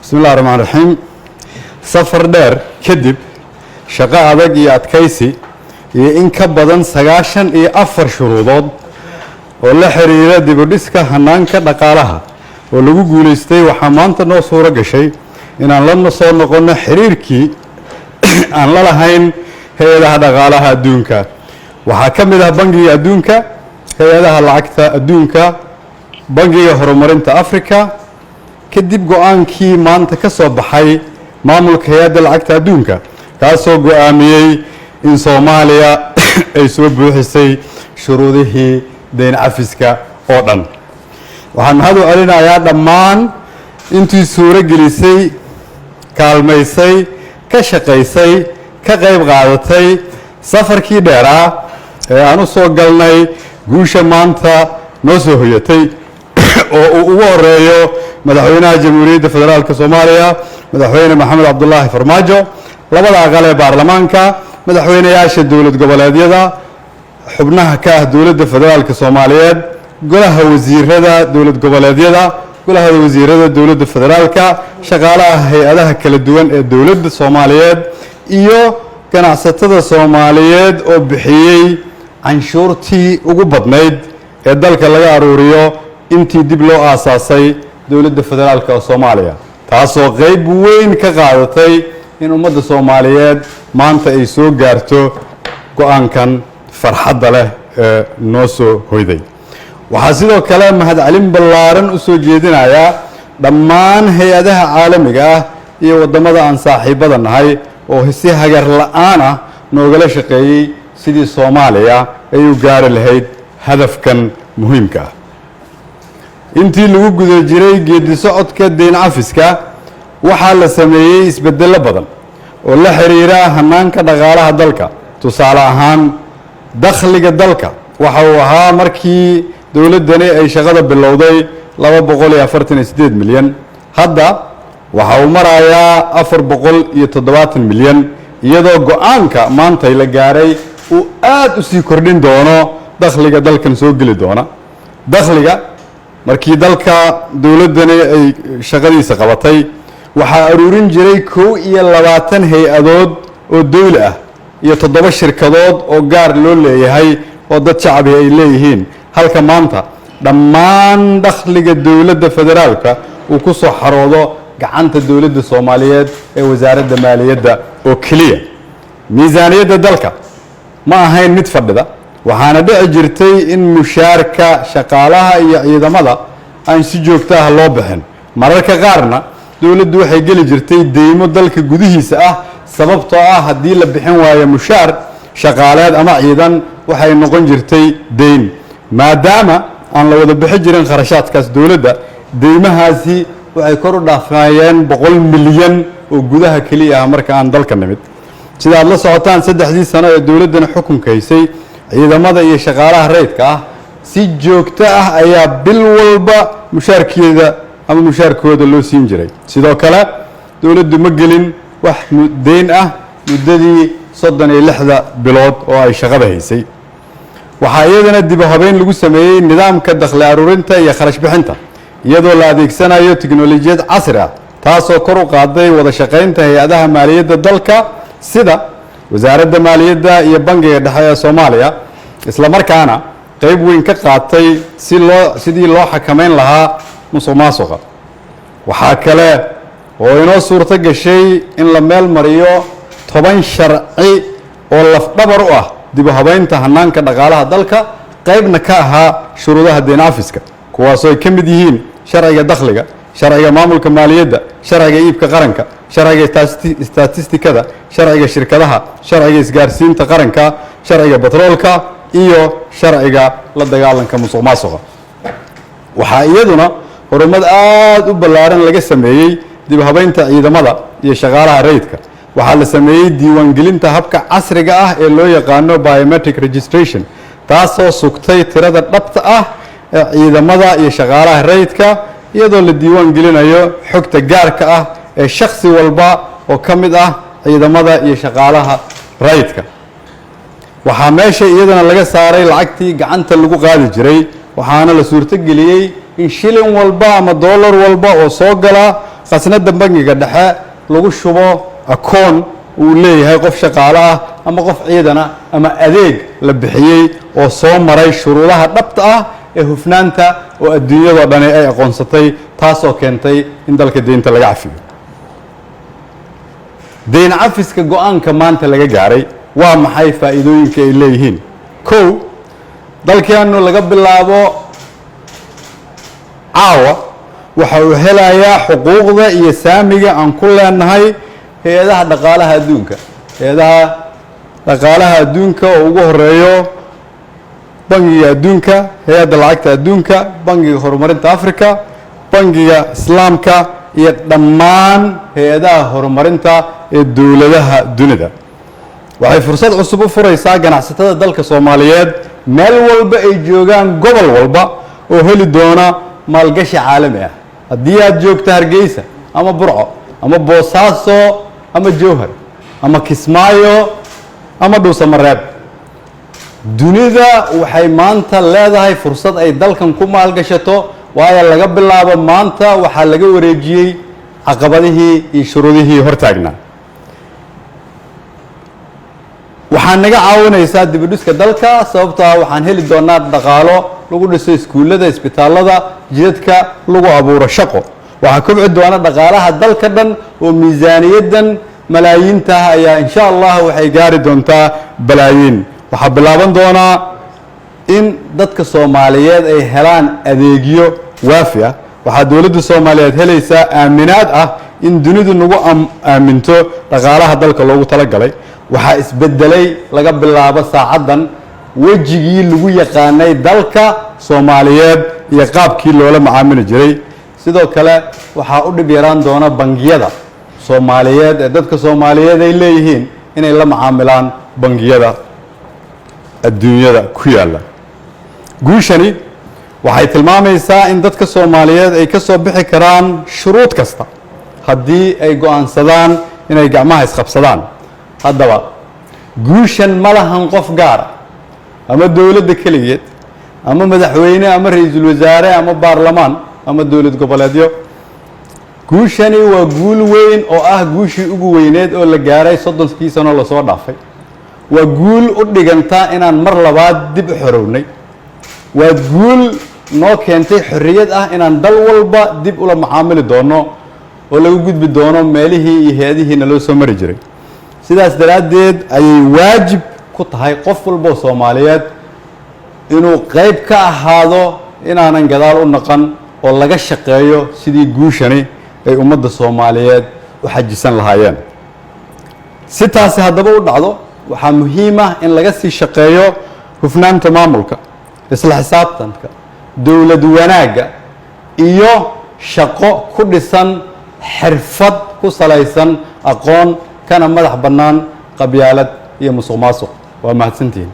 Bismi Illahi Raxmaan Raxiim. Safar dheer kadib, shaqo adag iyo adkaysi iyo in ka badan 94 shuruudood oo la xiriira dibudhiska hanaanka dhaqaalaha oo lagu guulaystay, waxaa maanta noo suuro gashay inaan la soo noqonno xiriirkii aan la lahayn hay-adaha dhaqaalaha adduunka. Waxaa ka mid ah Bangiga Adduunka, Hay-adaha Lacagta Adduunka, Bangiga Horumarinta Africa. Kadib go-aankii maanta ka soo baxay maamulka Hay-adda Lacagta Adduunka, kaasoo go-aamiyey in Soomaaliya ay soo buuxisay shuruudihii deyn cafiska oo dhan, waxaan mahad u celinayaa dhammaan intii suuro gelisay, kaalmaysay, ka shaqaysay, ka qayb qaadatay safarkii dheeraa ee aan u soo galnay guusha maanta noo soo hoyatay, oo uu ugu horeeyo Madaxweynaha Jamhuuriyadda Federaalka Soomaaliya, Madaxweyne Maxamed Cabdulaahi Farmaajo, labada aqal ee baarlamaanka, madaxweynayaasha dowlad goboleedyada xubnaha ka ah Dowladda Federaalka Soomaaliyeed, golaha wasiirada dowlad goboleedyada, golaha wasiirada dowladda federaalka, shaqaalaha hay-adaha kala duwan ee dowladda Soomaaliyeed iyo ganacsatada Soomaaliyeed oo bixiyey canshuurtii ugu badnayd ee dalka laga aruuriyo intii dib loo aasaasay Dowladda Federaalka oo Soomaaliya, taasoo qeyb weyn ka qaadatay in ummadda Soomaaliyeed maanta ay soo gaarto go-aankan farxadda leh ee noo soo hoyday. Waxaa sidoo kale mahadcelin ballaaran u soo jeedinayaa dhammaan hay-adaha caalamiga ah iyo waddamada aan saaxiibada nahay oo si hagar la-aan ah noogala shaqeeyey sidii Soomaaliya ay u gaari lahayd hadafkan muhiimka ah. Intii lagu guda jiray geedi socodka deyn cafiska, waxaa la sameeyey isbeddello badan oo la xiriira hanaanka dhaqaalaha dalka. Tusaale ahaan, dakhliga dalka waxa uu ahaa markii dowladdani ay shaqada bilowday 248 milyan. Hadda waxa uu marayaa 470 milyan, iyadoo go-aanka maantay la gaaray uu aada u sii kordhin doono dakhliga dalkan soo geli doona. Dakhliga markii dalka dowladdani ay shaqadiisa qabatay waxaa aruurin jiray 21 hay-adood oo dowli ah iyo 7 shirkadood oo gaar loo leeyahay oo dad shacbi ay leeyihiin, halka maanta dhammaan dakhliga dowladda federaalka uu ku soo xaroodo gacanta dowladda Soomaaliyeed ee Wasaaradda Maaliyadda oo keliya. Miisaaniyadda dalka ma ahayn mid fadhida, waxaana dhici jirtay in mushaarka shaqaalaha iyo ciidamada aan si joogto ah loo bixin. Mararka qaarna dowladdu waxay geli jirtay deymo dalka gudihiisa ah, sababtoo ah haddii la bixin waayo mushaar shaqaaleed ama ciidan, waxay noqon jirtay deyn. Maadaama aan la wada bixi jirin kharashaadkaas dowladda, deymahaasi waxay kor u dhaafayeen 100 milyan oo gudaha keliya ah marka aan dalka nimid. Sida aad la socotaan, 3dii sano ee dowladdana xukunka haysay, ciidamada iyo shaqaalaha rayidka ah si joogto ah ayaa bil walba mushaarkeeda ama mushaarkooda loo siin jiray. Sidoo kale, dowladdu ma gelin wax deyn ah muddadii 36da bilood oo ay shaqada haysay. Waxaa iyadana dib u habeyn lagu sameeyey nidaamka dakhli aruurinta iyo kharash bixinta, iyadoo la adeegsanayo tiknolojiyad casri ah, taasoo kor u qaaday wada shaqaynta hay-adaha maaliyadda dalka sida Wasaaradda Maaliyadda iyo Bangiga Dhexe ee Soomaaliya, isla markaana qeyb weyn ka qaatay si loo sidii loo xakameyn lahaa musuq maasuqa. Waxaa kale oo inoo suurto gashay in la meel mariyo 10 sharci oo lafdhabar u ah dib u habeynta hanaanka dhaqaalaha dalka, qaybna ka ahaa shuruudaha deyn cafiska, kuwaasoo ay ka mid yihiin sharciga dakhliga, sharciga maamulka maaliyadda, sharciga iibka qaranka, sharciga statistikada, sharciga shirkadaha, sharciga isgaarsiinta qaranka, sharciga batroolka iyo sharciga la dagaalanka musuq maasuqa. Waxaa iyaduna horumar aada u ballaaran laga sameeyey dib u habeynta ciidamada iyo shaqaalaha rayidka. Waxaa la sameeyey diiwaangelinta habka casriga ah ee loo yaqaano biometric registration, taasoo sugtay tirada dhabta ah ee ciidamada iyo shaqaalaha rayidka, iyadoo la diiwaan gelinayo xogta gaarka ah ee shakhsi walba oo ka mid ah ciidamada iyo shaqaalaha rayidka. Waxaa meesha iyadana laga saaray lacagtii gacanta lagu qaadi jiray, waxaana la suurtogeliyey in shilin walba ama dollar walba oo soo gala khasnadda bangiga dhexe lagu shubo akoon uu leeyahay qof shaqaale ah ama qof ciidan ah ama adeeg la bixiyey oo soo maray shuruudaha dhabta ah ee hufnaanta oo adduunyadoo dhani ay aqoonsatay, taasoo keentay in dalka deynta laga cafiyo. Deyn cafiska go-aanka maanta laga gaaray waa maxay faa'iidooyinka ay leeyihiin? Kow, dalkeenu laga bilaabo caawa waxa uu helayaa xuquuqda iyo saamiga aan ku leenahay hay-adaha dhaqaalaha adduunka, hay-adaha dhaqaalaha adduunka oo ugu horeeyo Bangiga Adduunka, Hay-adda Lacagta Adduunka, Bangiga Horumarinta Africa, Bangiga Islaamka iyo dhammaan hay-adaha horumarinta ee dowladaha dunida. Waxay fursad cusub u furaysaa ganacsatada dalka Soomaaliyeed meel walba ay joogaan, gobol walba, oo heli doona maalgashi caalami ah. Haddii aad joogto Hargeysa ama Burco ama Boosaaso ama Jowhar ama Kismaayo ama Dhuusamareeb, dunida waxay maanta leedahay fursad ay dalkan ku maalgashato, waayo laga bilaabo maanta waxaa laga wareejiyey caqabadihii iyo shuruudihii hortaagnaa. Waxaa naga caawinaysaa dibudhiska dalka, sababtoo ah waxaan heli doonaa dhaqaalo lagu dhiso iskuullada, isbitaallada, jidadka, lagu abuuro shaqo. Waxaa kobci doona dhaqaalaha dalka dhan oo miisaaniyaddan malaayiintaah ayaa insha Allah waxay gaari doontaa balaayiin. Waxaa bilaaban doonaa in dadka Soomaaliyeed ay helaan adeegyo waafi ah. Waxaa dowladda Soomaaliyeed helaysaa aaminaad ah in dunidu nagu aaminto dhaqaalaha dalka loogu talagalay. Waxaa isbedelay laga bilaabo saacaddan wejigii lagu yaqaanay dalka Soomaaliyeed iyo qaabkii loola macaamili jiray. Sidoo kale waxaa u dhib yaraan doona bangiyada Soomaaliyeed ee dadka Soomaaliyeed ay leeyihiin inay la macaamilaan bangiyada adduunyada ku yaalla. Guushani waxay tilmaamaysaa in dadka Soomaaliyeed ay ka soo bixi karaan shuruud kasta haddii ay go'aansadaan inay gacmaha isqabsadaan. Haddaba guushan ma lahan qof gaara ama dowladda keligeed ama madaxweyne ama ra-iisul wasaare ama baarlamaan ama dowlad goboleedyo. Guushani waa guul weyn oo ah guushii ugu weyneed oo la gaaray 30kii sano lasoo dhaafay. Waa guul u dhiganta inaan mar labaad dib u xorownay. Waa guul noo keentay xorriyad ah inaan dal walba dib ula macaamili doono oo laga gudbi doono meelihii iyo hay-adihii naloo soo mari jiray. Sidaas daraaddeed ayay waajib ku tahay qof walboo Soomaaliyeed inuu qayb ka ahaado inaanan gadaal u naqan oo laga shaqeeyo sidii guushani ay ummadda Soomaaliyeed u xajisan lahaayeen. Si taasi haddaba u dhacdo, waxaa muhiim ah in laga sii shaqeeyo hufnaanta maamulka, isla xisaabtanka, dowlad wanaagga iyo shaqo ku dhisan xirfad, ku salaysan aqoon, kana madax bannaan qabyaalad iyo musuq maasuq. Waa mahadsantihiin.